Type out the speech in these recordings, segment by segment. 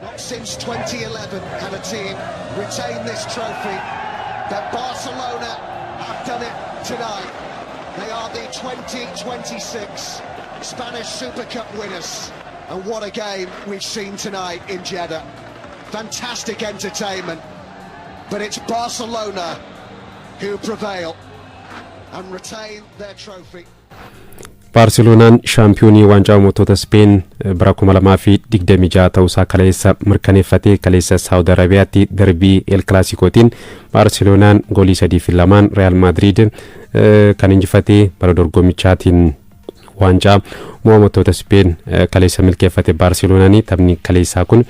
Not since 2011 had a team retained this trophy, but Barcelona have done it tonight. They are the 2026 Spanish Super Cup winners. And what a game we've seen tonight in Jeddah. Fantastic entertainment. But it's Barcelona who prevail and retain their trophy. Baarseloonaan shaampiyoonii waancaa mootota Speen bara 2026 ta'uusaa kaleessa mirkaneeffatee. Kaleessa Saawud Arabiyaatti darbii El Kilasikootiin Baarseloonaan goolii 3 fi 2n Real Maadriid kan injifatee, bara dorgommichaatiin waancaa mo'amtoota Speen kaleessa milkeeffate Baarseloonaan. Taphni kaleessaa kun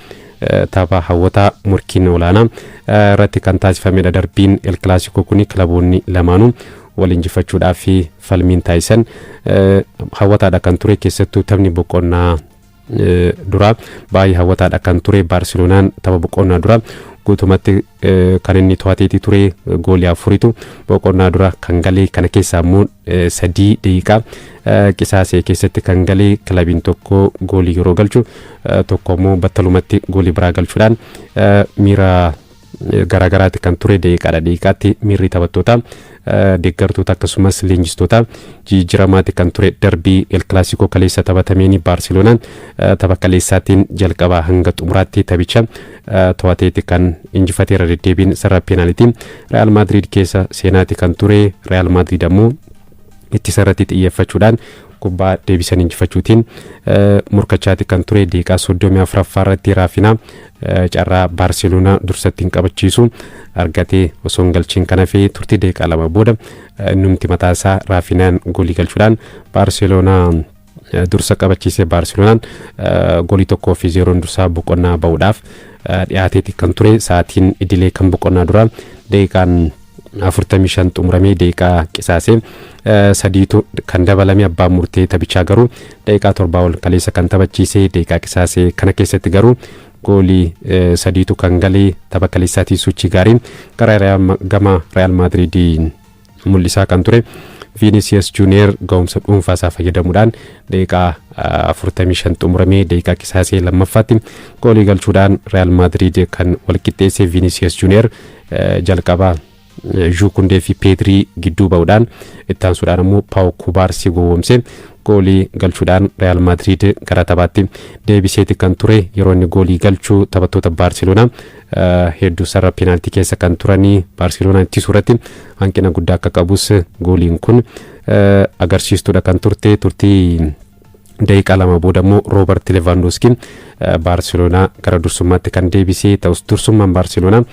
tapha hawwataa murkiin olaanaa irratti kan taasifamedha. Darbiin El Kilasikoo kun kilaboonni lamaanuu wal injifachuudhaaf falmiin taasisan hawwataadha kan ture. Keessattuu taphni boqonnaa dura baay'ee hawwataadha kan ture. Baarseloonaan tapha boqonnaa dura guutumatti kan inni to'ateeti ture. Goolii afuritu boqonnaa dura kan galee. Kana keessaa immoo 3 daqiiqaa qisaasee keessatti kan galee. Kilabiin tokko goolii yeroo galchu, tokko immoo battalumatti goolii biraa galchuudhaan miira garaagaraatti kan ture. Daqiiqaadha daqiiqaatti miirri taphattoota, deeggartoota akkasumas leenjistoota jijjiiramaatti kan ture. Darbii El Kilasikoo kaleessa taphatameen Baarseloonaan tapha kaleessaatiin jalqabaa hanga xumuraatti taphicha to'ateeti kan injifateera. Deddeebiin sarara peenaalitii Real Maadriid keessa seenaati kan ture. Real Maadriid ammoo ittisa irratti xiyyeeffachuudhaan kubbaa deebisan injifachuutiin murkachaati kan ture. Daqiiqaa 34ffaa irratti Raafinaa carraa Baarseloonaa dursatti hin qabachiisu argatee osoo hin galchiin kana fi turtii daqiiqaa 2 booda innumti mataasaa Raafinaan goolii galchuudhaan Baarseloonaa dursa qabachiise. Baarseloonaan goolii 1 fi 0n dursaa boqonnaa ba'uudhaaf dhiyaateeti kan ture. Sa'aatiin idilee kan boqonnaa dura daqiiqaan 45 xumuramee daqiiqaa qisaasee sadiitu kan dabalame. Abbaan murtee taphichaa garuu daqiiqaa 7 ol kaleessa kan taphachiise. Daqiiqaa qisaasee kana keessatti garuu goolii sadiitu kan galee. Tapha kaleessaatii sochii gaariin gara gama Real Maadriidii mul'isaa kan ture Vinicius Junior ga'umsa dhuunfaa isaa fayyadamuudhaan daqiiqaa 45 xumuramee daqiiqaa qisaasee lammaffaatti goolii galchuudhaan Real Maadriid kan walqixxeesse. Vinicius Junior jalqabaa Jules Koundé fi Pedrii gidduu ba'uudhaan, itti aansuudhaan immoo Pau Cubarsí gowwoomse goolii galchuudhaan Real Maadriid gara taphaatti deebiseeti kan ture. Yeroo inni goolii galchuu taphattoota Baarseloonaa hedduu sarara peenaaltii keessa kan turanii. Baarseloonaa ittisuu irratti hanqina guddaa akka qabus gooliin kun agarsiistuudha kan turte. Turtii daqiiqaa 2 booda immoo Roobert Levaandoskiin Baarseloonaa gara dursummaatti kan deebisee ta'us, dursummaan Baarseloonaa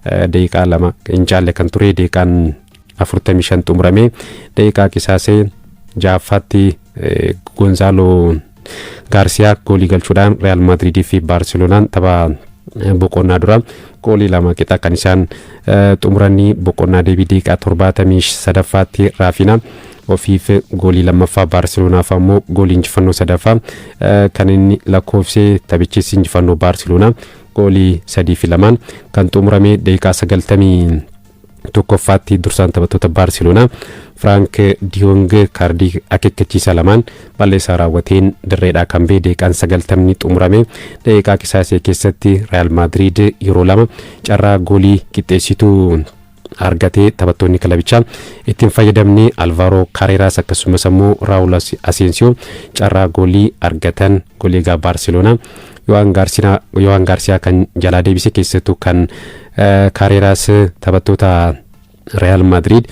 daqiiqaa 2 hin caalle kan ture. Daqiiqaan 45 xumuramee daqiiqaa qisaasee ja'affaatti Gonzaalo Gaarsiyaa goolii galchuudhaan Real Maadriidii fi Baarseloonaan tapha boqonnaa dura goolii 2 qixa kan isaan xumuranii. Boqonnaa deebii daqiiqaa 73ffaatti Raafinaa ofiif goolii lammaffaa, Baarseloonaaf ammoo goolii injifannoo sadaffaa kan inni lakkoofsee. Taphichis injifannoo Baarseloonaa goolii 3 fi 2n kan xumurame. Daqiiqaa 91ffaatti dursaan taphattoota Baarseloonaa Firaank Diyoong kaardii akeekkachiisaa lamaan balleessaa raawwateen dirreedhaa kan ba'e. Daqiiqaan 90ni xumurame daqiiqaa qisaasee keessatti Real Maadriid yeroo lama carraa goolii qixxeessituu argatee taphattoonni kilabichaa ittiin fayyadamne. Alvaro Carreras akkasumas ammoo Raul Asensio carraa goolii argatan. Goolii egaa Baarseloonaa Yohan Gaarsiyaa kan jalaa deebise. Keessattuu kan Carreras taphattoota Real Madrid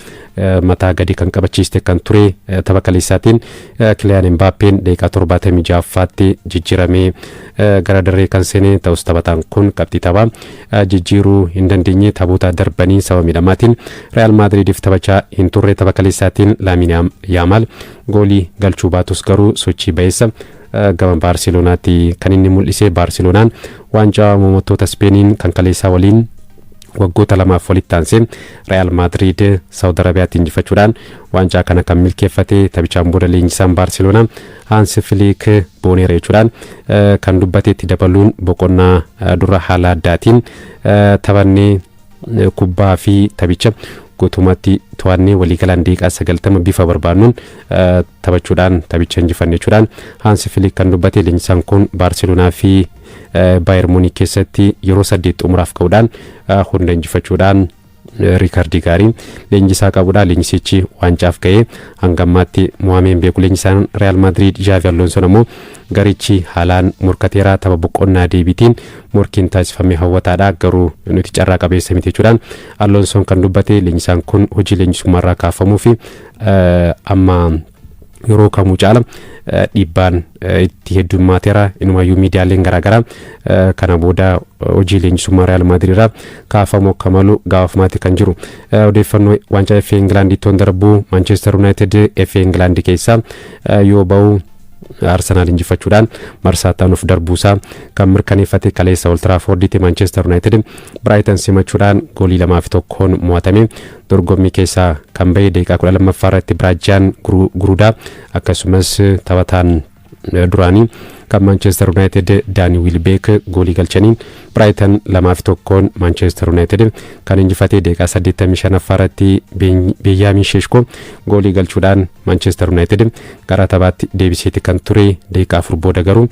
mataa gadi kan qabachiiste kan ture. Tapha kaleessaatiin Kiliyaan Mbaappeen daqiiqaa 76ffaatti jijjiiramee gara dirree kan seene ta'us, taphataan kun qabxii taphaa jijjiiruu hin dandeenye. Taphoota darbanii sababa miidhamaatiin Real Madridiif taphachaa hin turre. Tapha kaleessaatiin Laamin Yaamaal goolii galchuu baatus garuu sochii ba'eessa gama Baarseloonaatti kan inni mul'ise. Baarseloonaan waancaa mo'attoota Ispeeniin kan kaleessaa waliin waggoota 2f walitti aansee Real Maadriid Saawud Arabiyaatti injifachuudhaan waancaa kana kan milkeeffate. Taphichaan booda leenjisaan Baarseloonaa Haans Filiik booneera jechuudhaan kan dubbateetti dabaluun, boqonnaa dura haala addaatiin taphannee kubbaa fi taphicha guutummaatti to'annee waliigalaan daqiiqaa 90 bifa barbaannuun taphachuudhaan taphicha injifanne jechuudhaan Haans Filiik kan dubbate. Leenjisaan kun Baarseloonaa fi Baayer Muunik keessatti yeroo 8 xumuraaf ka'uudhaan hunda injifachuudhaan riikardii gaarii leenjisaa qabudha. Leenjisichi waancaaf ga'ee hanga ammaatti mo'amee hin beeku. Leenjisaan Real Madrid Xavi Alonso ammoo garichi haalaan morkateeraa, tapha boqonnaa deebiitiin morkiin taasifame hawwataadha, garuu nuti carraa qabeessa miti jechuudhaan Alonsoon kan dubbate. Leenjisaan kun hojii leenjisummaarraa kaafamuu fi amma yeroo kamuu caala dhiibbaan itti heddummateera. Inumaayyuu miidiyaaleen garaagaraa kana booda hojii leenjisummaa Real Madrid irraa kaafamuu akka malu gaafamaati kan jiru. Odeeffannoo waancaa FA Ingilaanditti on darbuu, Manchester United FA Ingilaandi keessaa yoo ba'u Arsenaal injifachuudhaan marsaa taanuuf darbuusaa kan mirkaneeffate. Kaleessa Old Traffordtti Manchester United Brighton simachuudhaan goolii 2-1n mo'atame dorgommii keessaa kan bahe. Daqiiqaa 12ffaa irratti Brajan Grudaa akkasumas taphataan duraanii kan Manchester United Daanii Wilbeek goolii galchaniin Brighton 2-1n Manchester United kan injifatee. Daqiiqaa 85ffaa irratti Benjamin Sesko goolii galchuudhaan Manchester United gara taphaatti deebiseeti kan ture. Daqiiqaa 4 booda garuu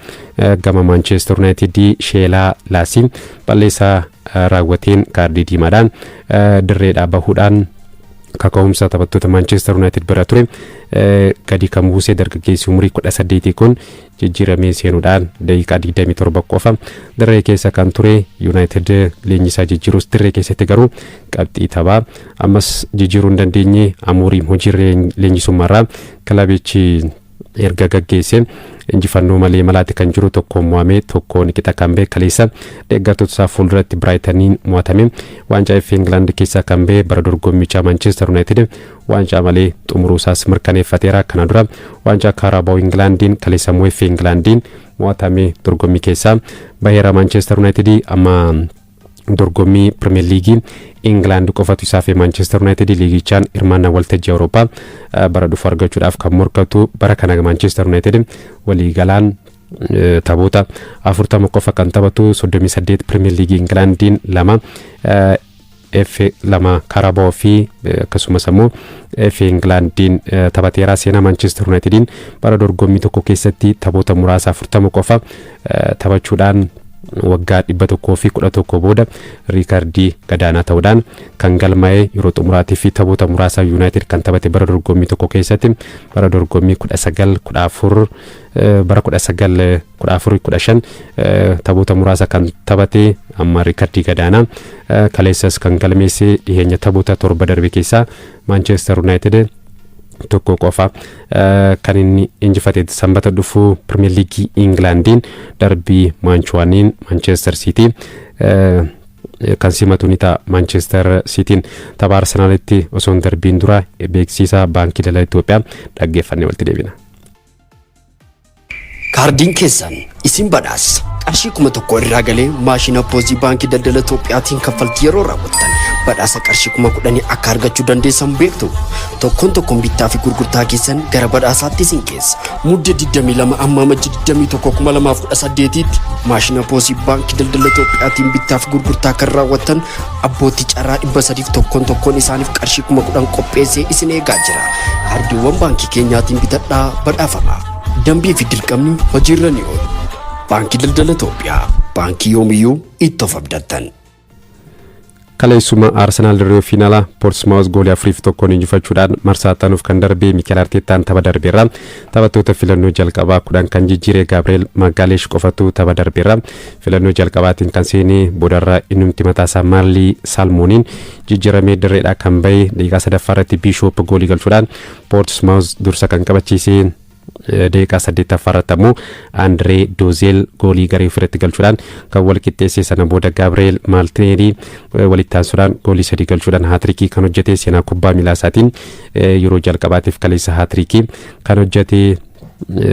gama Manchester United Sheelaa Laasii balleessaa raawwateen kaardii diimaadhaan dirreedhaa bahuudhaan kaka'umsa taphattoota Manchester United bira ture gadi kan buusee. Dargaggeessi umurii 18 kun jijjiiramee seenuudhaan daqiiqaa 27 qofa dirree keessa kan ture. United leenjisaa jijjiirus dirree keessatti garuu qabxii taphaa ammas jijjiiruu hin dandeenye. Amooriim hojii leenjisummaarraa kilabichi erga gaggeesse injifannoo malee malaatti kan jiru, tokkoon mo'amee tokkoon qixa kan ba'e. Kaleessa deeggartoota isaa fuulduratti Biraayitaniin mo'atame waancaa FA Ingilaand keessaa kan ba'e. Bara dorgommichaa Manchester United waancaa malee xumuruu isaas mirkaneeffateera. Kana dura waancaa Kaarabaa'oo Ingilaandiin, kaleessa immoo FA Ingilaandiin mo'atame dorgommii keessaa baheera. Manchester United amma dorgommii Premier Liigii Ingilaand qofatu isaa fi Manchester United liigichaan hirmaannaa waltajjii Awurooppaa bara dhufu argachuudhaaf kan morkatu. Bara kana Manchester United waliigalaan taphoota 40 qofa kan taphatu, 38 Premier Liigii Ingilaandiin, lama F 2 Carabao fi akkasumas ammoo FA Ingilaandiin taphateera. Seenaa Manchester Unitediin bara dorgommii tokko keessatti taphoota muraasa 40 qofa taphachuudhaan waggaa 111 booda riikardii gadaanaa ta'uudhaan kan galmaa'e. Yeroo xumuraatii fi taphoota muraasa United kan taphate bara dorgommii tokko keessatti bara dorgommii 1914, bara 1914 15 taphoota muraasa kan taphate amma riikardii gadaanaa kaleessas kan galmeesse. Dhiheenya taphoota 7 darbe keessaa Manchester United tokko qofa kan inni injifate. Sanbata dhufu Premier Liigii Ingilaandiin darbii Maanchuwaaniin Manchester City kan simatu ni ta'a Manchester Cityin. Tapha Arsenaalitti osoo hin darbiin dura beeksisa Baankii Daldala Itoophiyaa dhaggeeffannee walitti deebina. Kaardiin keessan isin badhaasa. Qarshii 1000 irraa galee maashina POS Baankii Daldala Itoophiyaatiin kaffaltii yeroo raawwattan badhaasa qarshii 10,000 akka argachuu dandeessan beektu. Tokkoon tokkoon bittaa fi gurgurtaa keessan gara badhaasaatti isin geessa. Mudde 22 amma Amajji 21 2018tti maashina POS Baankii Daldala Itoophiyaatiin bittaa fi gurgurtaa kan raawwattan abbootii carraa 300f tokkoon tokkoon isaaniif qarshii 10,000 qopheessee isin eegaa jira. Kaardiiwwan baankii keenyaatiin bitadhaa, badhaafama. Dambii fi dirqamni hojiirra ni oolu. Baankii Daldala Itoophiyaa, baankii yoomiyyuu itti of abdattan. Kaleessuma Arsenaal dirree fiinaalaa Portsmouth goolii 4-1n injifachuudhaan marsaa taanuuf kan darbe. Mikel Arteetaan tapha darbeerra taphattoota filannoo jalqabaa 10 kan jijjiire. Gabriel Magalhaes qofatu tapha darbeerra filannoo jalqabaatiin kan seene, boodarra innumti mataasaa Maarlii Saalmooniin jijjiiramee dirreedhaa kan bahe. Daqiiqaa sadaffaa irratti Bishoop goolii galchuudhaan Portsmouth dursa kan qabachiise. Daqiiqaa saddeettaffaa irratti ammoo Andree Doozeel goolii garee ofirratti galchuudhaan kan wal qixxeesse. Sana booda Gabriel Martinelli walitti aansuudhaan goolii sadii galchuudhaan haatirikii kan hojjete. Seenaa kubbaa miilaa isaatiin yeroo jalqabaatiif kaleessa haatirikii kan hojjete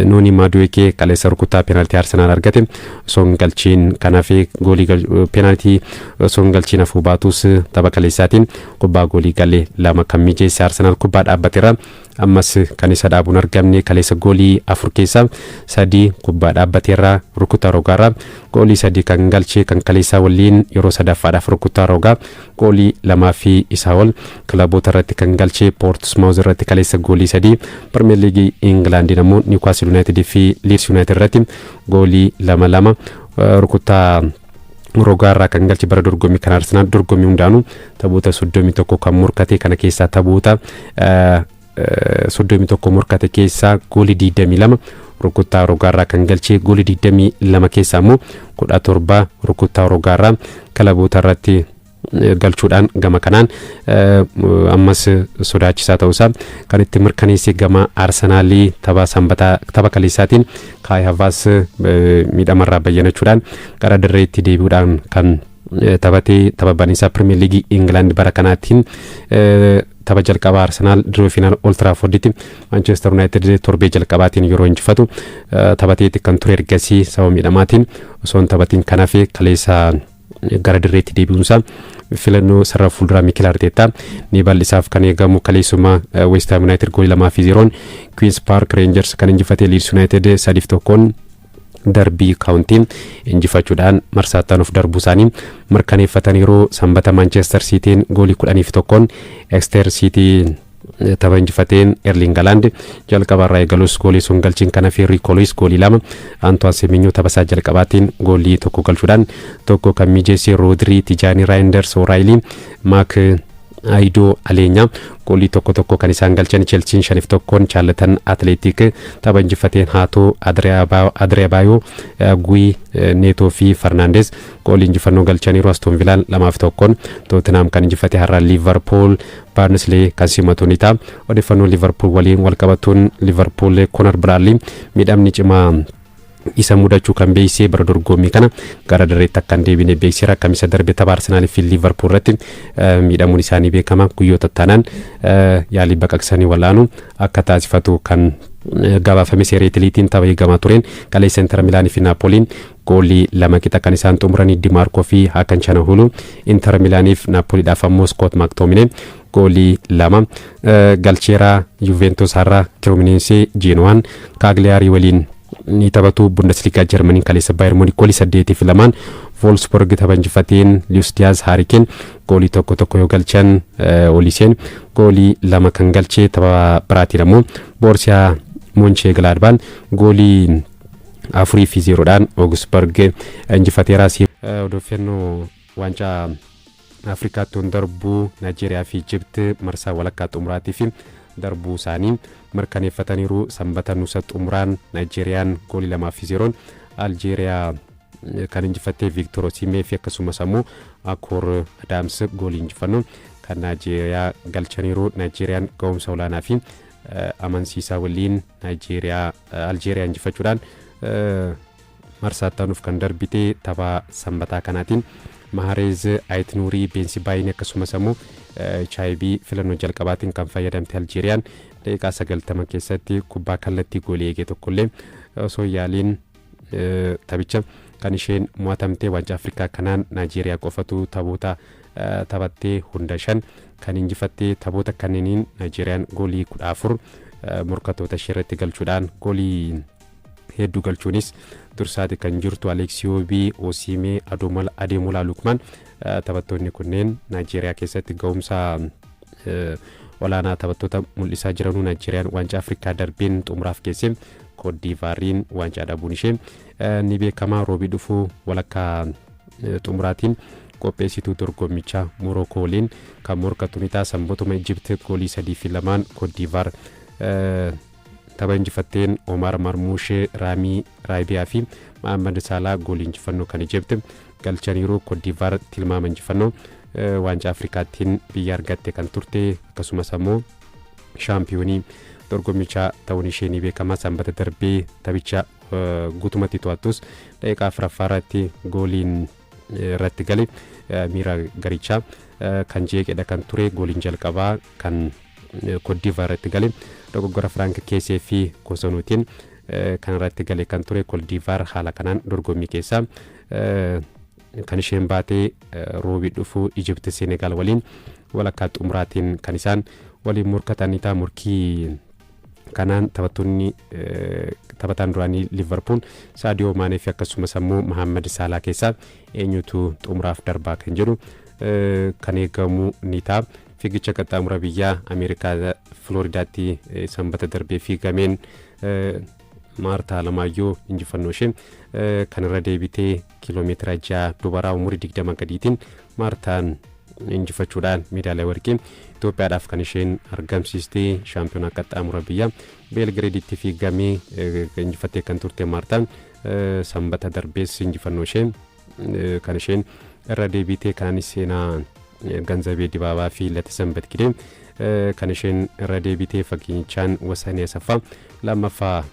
Noonii Maaduweekee kaleessa rukuttaa peenaaltii Arsenaal argate osoo hin galchiin kanaaf goolii peenaaltii osoo hin galchiin hafuu baatus, tapha kaleessaatiin kubbaa goolii galee lama kan mijeesse. Arsenaal kubbaa dhaabbateera ammas kan isa dhaabuun argamne. Kaleessa goolii afur keessaa sadii kubbaa dhaabbateerraa, rukuttaa rogaarraa goolii sadii kan galche. Kan kaleessaa waliin yeroo sadaffaadhaaf rukuttaa rogaa goolii lamaa fi isaa ol kilaboota irratti kan galche. Portsmouth irratti kaleessa goolii sadii, Premier Liigii Ingilaandiin ammoo Newcastle Niwukaastil Yuunaayitid fi Liids Yuunaayitid irratti goolii 2-2 rukuttaa rogaarraa kan galche. Bara dorgommii kana Arsenaal dorgommii hundaanuu taphoota 31 kan morkate kana keessaa, taphoota 31 morkate keessaa goolii 22 rukuttaa rogaarraa kan galche, goolii 22 keessaa immoo 17 rukuttaa rogaarraa kilaboota irratti galchuudhaan gama kanaan ammas sodaachisaa ta'uusaa kan itti mirkaneesse. Gama Arsenaalii tapha sanbataa, tapha kaleessaatiin Kaayi Havaas miidhamarraa bayyanachuudhaan gara dirreetti deebi'uudhaan kan taphatee, tapha baniisaa Pirimeer Liigii Ingilaand bara kanaatiin tapha jalqabaa Arsenaal dirree finaal Old Traffordtti Manchester United torbee jalqabaatiin yeroo injifatu taphateetti kan ture. Ergasii sababa miidhamaatiin osoo hin taphatiin kan hafe kaleessa gara dirreetti deebi'uunsaa filannoo sarara fuulduraa Mikel Arteetaa ni bal'isaaf kan eegamu. Kaleessuma West Ham United goolii 2-0 Queen's Park Rangers kan injifate, Leeds United 3-1 Darbii Kaawuntiin injifachuudhaan marsaa itti darbuu isaanii mirkaneeffataniiru. Sanbata Manchester Cityin goolii 10-1 Exeter City tapha injifateen, Erling Haaland jalqabarraa eegalus goolii sun galchiin kana fi Riiko Luis goolii 2, Antoine Semenyo taphasaa jalqabaatiin goolii 1 galchuudhaan tokko kan mijeesse, Roodrii, Tijaanii Raayinders, O'Reilly, Maak Aayidoo Aleenyaa goolii 1 1 kan isaan galchan. Chelsiin 5-1 Chaarlatan Atleetik tapha injifateen, Haatoo, Adriyabaayoo, Guyi, Neetoo fi Farnaandes goolii injifannoo galchaniiru. Aston Vilaan 2-1 Tootenaam kan injifate. Har'a Liivarpuul Baarnslee kan simatu ni ta'a. Odeeffannoo Liivarpuul waliin walqabatuun, Liivarpuul Konar Biraadlii miidhamni cimaa isa mudachuu kan beeksisee bara dorgommii kana gara dirreetti akka hin deebine beeksiseera. Kamisa darbe tapha Arsenaalii fi Liivarpuul irratti miidhamuun isaanii beekama. Guyyoota taanaan yaalii baqaqsanii wal'aanuu akka taasifatu kan gabaafame. Seeree Itiliitiin tapha eegamaa tureen kaleessa Inter Milaanii fi Naapoliin goolii 2 qixa kan isaan xumuranii, Dimaarkoo fi Hakan Chanahulu Inter Milaaniif, Naapoliidhaaf ammoo Skoot Maaktoomine goolii 2 galcheera. Juventus har'a Kiromineense, Jeenuwaan Kaagliyaarii waliin ni taphatu. Bundesliigaa Jarmanii kaleessa Baayern Muunik goolii 8-2 Voolsburg tapha injifateen, Luis Diaz, Harry Kane goolii 1 1 yoo galchan, Oliseen goolii 2 kan galchee. Tapha biraatiin ammoo Boorsiyaa Monchee Gilaadbaan goolii 4-0dhaan Augsburg injifateera. Odeeffannoo waancaa Afrikaatti darbuu, Naayijeeriyaa fi Ijipti marsaa walakkaa xumuraatii fi darbuu isaanii mirkaneeffataniiru. Sanbata nuusa xumuraan Naayijeeriyaan goolii 2-0n Aljeeriyaa kan injifattee, Viiktor Osimee fi akkasumas ammoo Akoor Adaams goolii injifannoo kan Naayijeeriyaa galchaniiru. Naayijeeriyaan ga'umsa olaanaa fi amansiisaa waliin Naayijeeriyaa Aljeeriyaa injifachuudhaan marsaa itti kan darbite. Tapha sanbataa kanaatiin Mahareez, Ayit Nuurii, Beensi Baayinii akkasumas ammoo Chaayibii filannoo jalqabaatiin kan fayyadamte Aljeeriyaan daqiiqaa 90 keessatti kubbaa kallattii goolii eegee tokkollee osoo yaaliin taphicha kan isheen mo'atamte. Waancaa Afrikaa kanaan Naayijeeriyaa qofatu taphoota taphattee hunda shan kan injifattee. Taphoota kanneeniin Naayijeeriyaan goolii 14 morkattoota ishee irratti galchuudhaan goolii hedduu galchuunis dursaati kan jirtu. Aleeks Iyoobii, Osimee, Adeemolaa Lukman, taphattoonni kunneen Naayijeeriyaa keessatti ga'umsa olaanaa taphattoota mul'isaa jiranuu. Naayijeeriyaan waancaa Afrikaa darbeen xumuraaf geesse Koodivaariin waancaa dhabuun ishee ni beekama. Roobii dhufuu walakkaa xumuraatiin qopheessituu dorgommichaa Morookoo waliin kan morkatu ni ta'a. Sanbatuma Ijipti goolii 3-2n Koodivaar tapha injifatteen, Omar Marmuushee, Raamii Raayibiyaa fi Mohammad Saalaa goolii injifannoo kan Ijipti galchaniiru. Koodivaar tilmaama injifannoo waancaa Afrikaattiin biyya argatte kan turte, akkasumas ammoo shaampiyoonii dorgommichaa ta'uun ishee ni beekama. Sanbata darbee taphicha guutumatti to'attus daqiiqaa 4ffaa irratti gooliin irratti gale miira garichaa kan jeeqedha kan ture. Gooliin jalqabaa kan Koodivaar irratti gale dogoggora Firaank Keesee fi Kosonuutiin kan irratti gale kan ture. Koodivaar haala kanaan dorgommii keessaa kan isheen baatee. Roobii dhufuu Ijipti Senegaal waliin walakkaa xumuraatiin kan isaan waliin morkatanii ta'a. Morkii kanaan taphattoonni, taphataan duraanii Liverpool Saadiyoo Maanee fi akkasumas ammoo Mohaammed Saalaa keessaa eenyutu xumuraaf darbaa kan jedhu kan eegamu ni ta'a. Fiigicha qaxxaamura biyyaa Ameerikaa Filooridaatti sanbata darbee fiigameen Maartaa Alamaayyoo injifannoo ishee kan irra deebitee kiiloomeetira 6 dubaraa umurii 20 gadiitiin Maartaan injifachuudhaan meedaaliyaa warqii Itoophiyaadhaaf kan isheen argamsiistee. Shaampiyoonaa qaxxaamura biyyaa Beelgireeditti fiigamee injifattee kan turte Maartaan Sanbata darbees injifannoo ishee kan isheen irra deebitee, kanaanis seenaa Ganzabee Dibaabaa fi Latasanbat Gidee kan isheen irra deebitee. Fageenyichaan Wasanee Asaffaa lammaffaa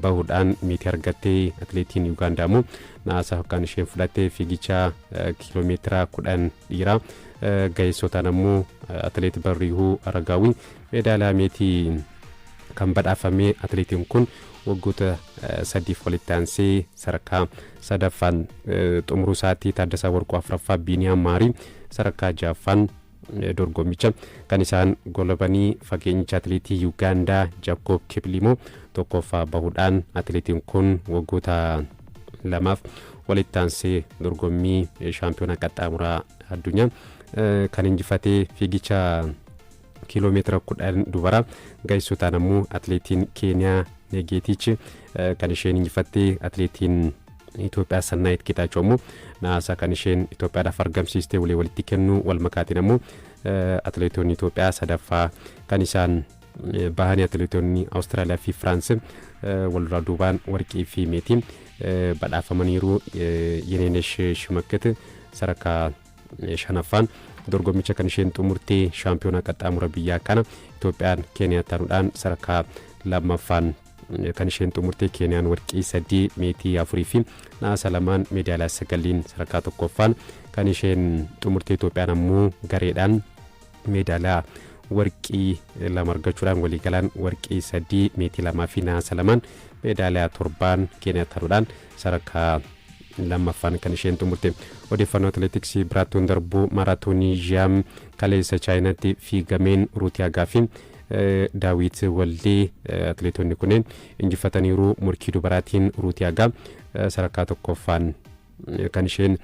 bahuudhaan meetii argattee, atileetiin Yugaandaa immoo naasaa kan isheen fudhattee. Fiigicha kiiloomeetira 10 dhiiraa ga'eessotaan ammoo atileet Barriihuu Aragaawii meedaaliyaa meetii kan badhaafame. Atileetiin kun waggoota 3f walitti aansee sadarkaa sadaffaan xumuruu isaatii. Taaddasaa Warquu afuraffaa, Biiniyaam Maarii sadarkaa ja'affaan dorgommicha kan isaan golabanii. Fageenyicha atileetii Yugaandaa Jakoob Kiplimoo tokkoffaa bahuudhaan, atileetiin kun waggoota 2f walitti aansee dorgommii shaampiyoonaa qaxxaamuraa addunyaa kan injifatee. Fiigicha kiiloomeetira 10 dubara ga'eessotaan ammoo atileetiin Keeniyaa Negeetichi kan isheen injifattee, atileetiin Itoophiyaa Sannaayit Geetaachoo immoo naasaa kan isheen Itoophiyaadhaaf argamsiistee. Walii walitti kennuu wal makaatiin ammoo atileetonni Itoophiyaa sadaffaa kan isaan bahanii, atileetonni Awustiraaliyaa fi Firaans walduraa duubaan warqii fi meetii badhaafamaniiru. Yeneenesh Shimakkit sadarkaa shanaffaan dorgommicha kan isheen xumurtee. Shaampiyoonaa qaxxaamura biyyaa kana Itoophiyaan Keeniyaa taanuudhaan sadarkaa lammaffaan kan isheen xumurtee. Keeniyaan warqii 3, meetii 4 fi naasa 2n meedaaliyaa 9n sadarkaa tokkoffaan kan isheen xumurtee. Itoophiyaan ammoo gareedhaan meedaaliyaa warqii 2 argachuudhaan waliigalaan warqii 3, meetii 2 fi naasa 2n meedaaliyaa 7n Keeniyaa taanuudhaan sadarkaa lammaffaan kan isheen xumurte. Odeeffannoo atileetiksii biraattuun darbuu, maaraatoonii Xi'an kaleessa Chaayinaatti fiigameen Ruutii Agaa fi Daawit Waldee atileetonni kunneen injifataniiru. Morkii dubaraatiin Ruutii Agaa sadarkaa tokkoffaan kan isheen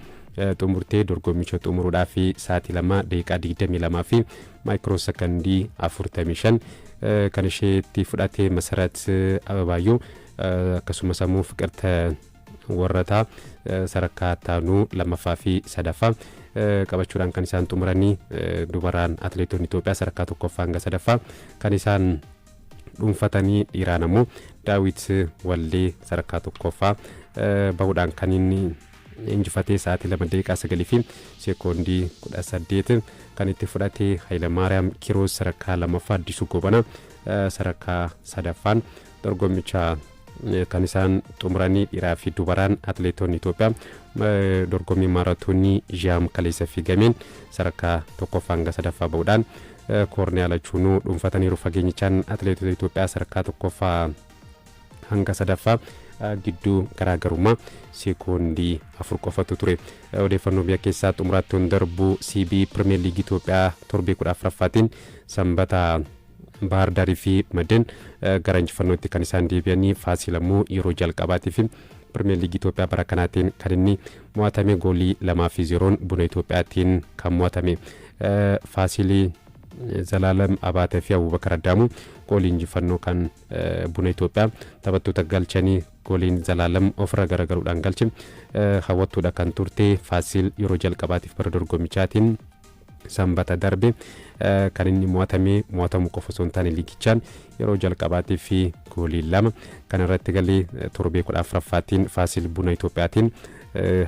xumurtee. Dorgommicha xumuruudhaaf sa'aatii 2 daqiiqaa 22 fi maayikiroo sekondii 45 kan isheetti fudhate. Masarat Ababaayyoo akkasumas ammoo Fiqirta Warrataa sadarkaa taanuu lammaffaa fi sadaffaa qabachuudhaan kan isaan xumuranii. Dubaraan atileetonni Itoophiyaa sadarkaa tokkoffaa hanga sadaffaa kan isaan dhuunfatanii, dhiiraan ammoo Daawit Waldee sadarkaa tokkoffaa bahuudhaan kan inni injifatee. Sa'aatii 2 daqiiqaa 9 fi sekoondii 18 kan itti fudhate. Hayilamaariyaam Kiroos sadarkaa lammaffaa, Addisuu Goobana sadarkaa sadaffaan dorgommicha kan isaan xumuranii. Dhiiraa fi dubaraan atileetonni Itoophiyaa dorgommii maaraatoonii Xi'an kaleessa fiigameen sadarkaa tokkoffaa hanga sadaffaa bahuudhaan koorniyaa lachuunuu dhuunfataniiru. Fageenyichaan atileetota Itoophiyaa sadarkaa tokkoffaa hanga sadaffaa gidduu garaagarummaa sekoondii 4 qofatu ture. Odeeffannoo biyya keessaa xumuraatti darbu, CBE Pirimeer Liigii Itoophiyaa torbee 14ffaatiin Sanbata Bahar Daarii fi Madden gara injifannootti kan isaan deebi'anii. Faasiil ammoo yeroo jalqabaatiif Pirimeer Liigii Itoophiyaa bara kanaatiin kan inni mo'atame, goolii 2 fi 0n Buna Itoophiyaatiin kan mo'atame. Faasilii Zalaalam Abaatee fi Abubakar Addaamuu goolii injifannoo kan Buna Itoophiyaa taphattoota galchanii. Gooliin Zalaalam ofirra garagaluudhaan galche hawwattuudha kan turte. Faasiil yeroo jalqabaatiif bara dorgommichaatiin Sanbata darbe kan inni mo'atame. Mo'atamu qofa osoo hin taane, liigichaan yeroo jalqabaatii fi goolii 2 kan irratti galee torbee 14ffaatiin Faasil Buna Itoophiyaatiin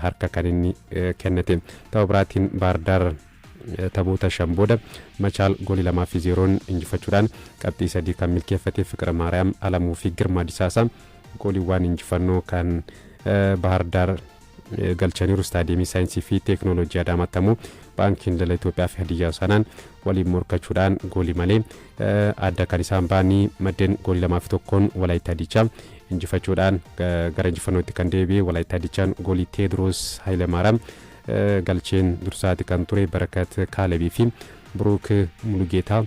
harka kan inni kennate. Tapha biraatiin Baardaar taphoota 5 booda Machaal goolii 2 fi 0n injifachuudhaan qabxii 3 kan milkeeffate. Fiqira Maariyaam Alamuu fi Girmaa Disaasaa gooliiwwan injifannoo kan Baardaar galchaniiru. Istaadiyeemii Saayinsii fi Teeknooloojii Adaamaatti ammoo Baankiin Daldala Itoophiyaa fi Hadiyyaa Hosaanaan waliin morkachuudhaan goolii malee adda kan isaan ba'anii. Maddeen goolii 2 fi 1n Walaayittaa Diichaa injifachuudhaan gara injifannootti kan deebi'e. Walaayittaa Diichaan goolii Teedroos Hayilemaaraam galcheen dursaati kan ture. Barakat Kaalebii fi Buruuk Mulugeetaa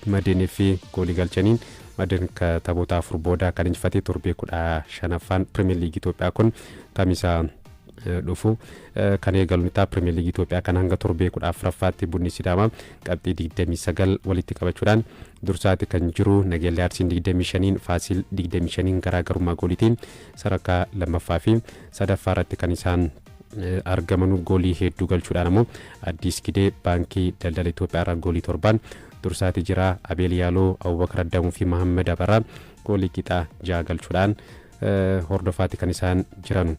Madeenii fi goolii galchaniin Madeen taphoota 4 booda kan injifatee. Torbee 15ffaan Pirimeer Liigii Itoophiyaa kun Kamisa Dhufu kan eegalu ta'a. Pirimeer Liigii Itoophiyaa kan hanga torbee 14ffaatti Bunni Sidaamaa qabxii 29 walitti qabachuudhaan dursaati kan jiru. Nageellee Arsiin 25n, Faasil 25n garaagarummaa gooliitiin sadarkaa lammaffaa fi sadaffaa irratti kan isaan argamanu. Goolii hedduu galchuudhaan ammoo Addis Gidee Baankii Daldala Itoophiyaa irraa goolii 7n dursaati jira. Abeel Yaaloo, Abubakar Addamuu fi Mahammed Abarraa goolii qixaa 6 galchuudhaan hordofaati kan isaan jiranu.